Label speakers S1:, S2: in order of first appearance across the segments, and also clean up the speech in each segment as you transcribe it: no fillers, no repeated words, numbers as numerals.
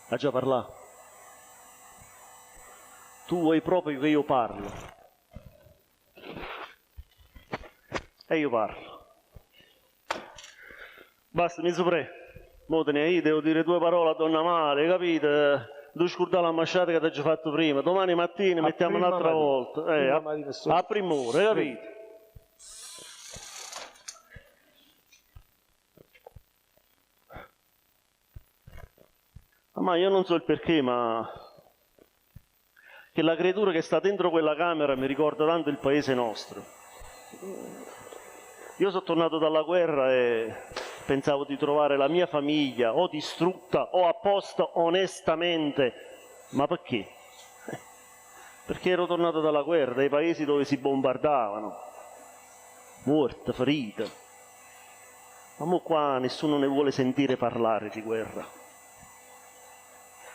S1: Aggia parlà. Tu vuoi proprio che io parlo. E io parlo. Basta, miezu pre'. Mo te ne 'a ì, devo dire due parole a donna Amalia, capito? Nun scurdà l'ambasciata che t'aggio fatto prima. Domani mattina
S2: A
S1: mettiamo
S2: primma
S1: un'altra
S2: matina.
S1: volta. Eh,
S2: Primma
S1: a,
S2: matina sto
S1: a prima ora, hai capito? Ma io non so il perché, ma che la creatura che sta dentro quella camera mi ricorda tanto il paese nostro. Io sono tornato dalla guerra e pensavo di trovare la mia famiglia o distrutta o a posto onestamente. Ma perché? Perché ero tornato dalla guerra, dai paesi dove si bombardavano, morte, ferite. Ma mo qua nessuno ne vuole sentire parlare di guerra.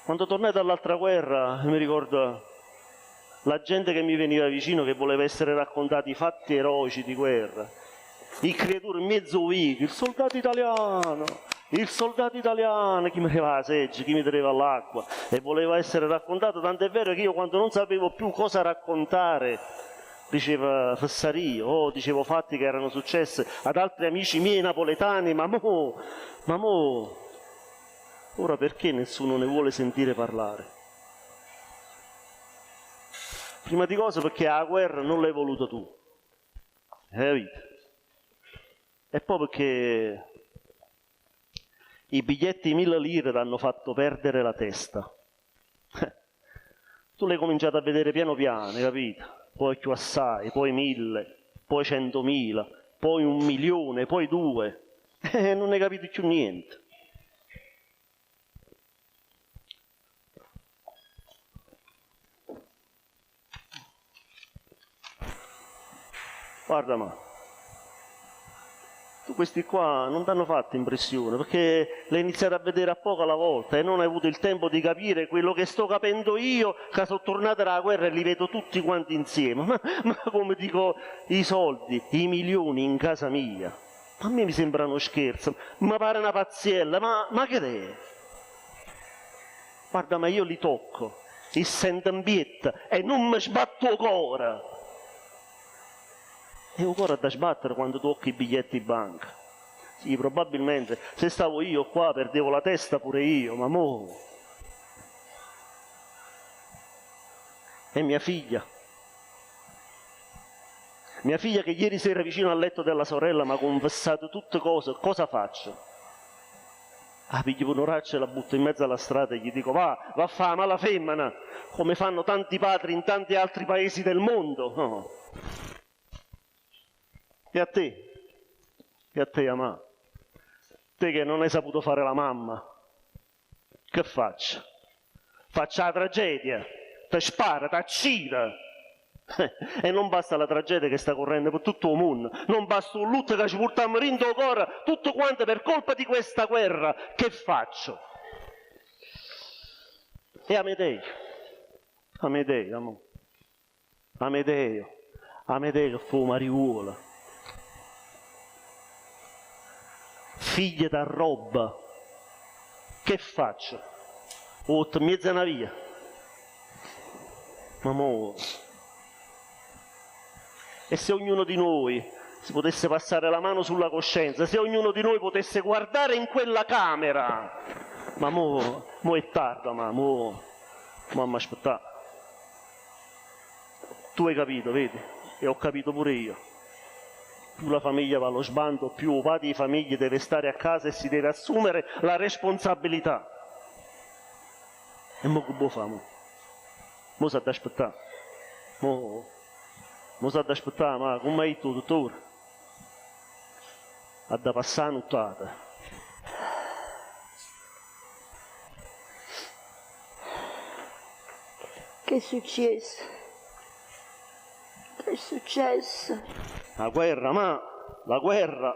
S1: Quando tornai dall'altra guerra, mi ricordo la gente che mi veniva vicino che voleva essere raccontati i fatti eroici di guerra. Il creature in mezzo vico, il soldato italiano, il soldato italiano, chi mi dava la seggia, chi mi teneva l'acqua, e voleva essere raccontato, tant'è vero che io quando non sapevo più cosa raccontare, diceva fesserie, o dicevo fatti che erano successi ad altri amici miei napoletani, ma mo, ma mo, ora perché nessuno ne vuole sentire parlare? Prima di cosa perché la guerra non l'hai voluta tu, hai capito? E poi perché i biglietti di 1000 lire ti hanno fatto perdere la testa. Tu l'hai cominciato a vedere piano piano, hai capito? Poi più assai, poi 1000, poi 100.000, poi 1 milione, poi 2. E non hai capito più niente. Guarda, ma tu questi qua non ti hanno fatto impressione perché l'hai iniziato a vedere a poco alla volta e non hai avuto il tempo di capire quello che sto capendo io, che sono tornato dalla guerra e li vedo tutti quanti insieme. Ma come dico, i soldi, i milioni in casa mia, a me mi sembra uno scherzo, mi pare una pazziella, ma che è? Guarda, ma io li tocco, li sento in pietà e non mi sbatto il cuore. E il cuore da sbattere quando tocchi i biglietti in banca. Sì, probabilmente se stavo io qua perdevo la testa pure io, ma mo... E mia figlia. Mia figlia che ieri sera vicino al letto della sorella mi ha confessato tutte cose, cosa faccio? Ah, piglio un oraccio e la butto in mezzo alla strada e gli dico va, va a fare mala femmina, come fanno tanti padri in tanti altri paesi del mondo. No. E a te, e a te, Amà, te che non hai saputo fare la mamma, che faccio? Faccio la tragedia, te spara, ti accida. E non basta la tragedia che sta correndo per tutto il mondo, non basta un lutto che ci portiamo dentro il cuore, tutto quanto per colpa di questa guerra. Che faccio? E Amedeo, Amedeo, amore, Amedeo, Amedeo che fu mariuola, figlia da roba, che faccio? Ho mezza una via. Ma mo... E se ognuno di noi si potesse passare la mano sulla coscienza, se ognuno di noi potesse guardare in quella camera, ma mo, mo è tarda, ma mo, mamma aspetta. Tu hai capito, vedi? E ho capito pure io. Più la famiglia va allo sbando, più il padre di famiglia deve stare a casa e si deve assumere la responsabilità. E mo che vuoi fare? Mo, mo s'ha da aspettare. Mo, mo s'ha da aspettare, ma come hai detto, dottore? Ha da passare nottata.
S3: Che è successo? Che è successo?
S1: La guerra, ma la guerra.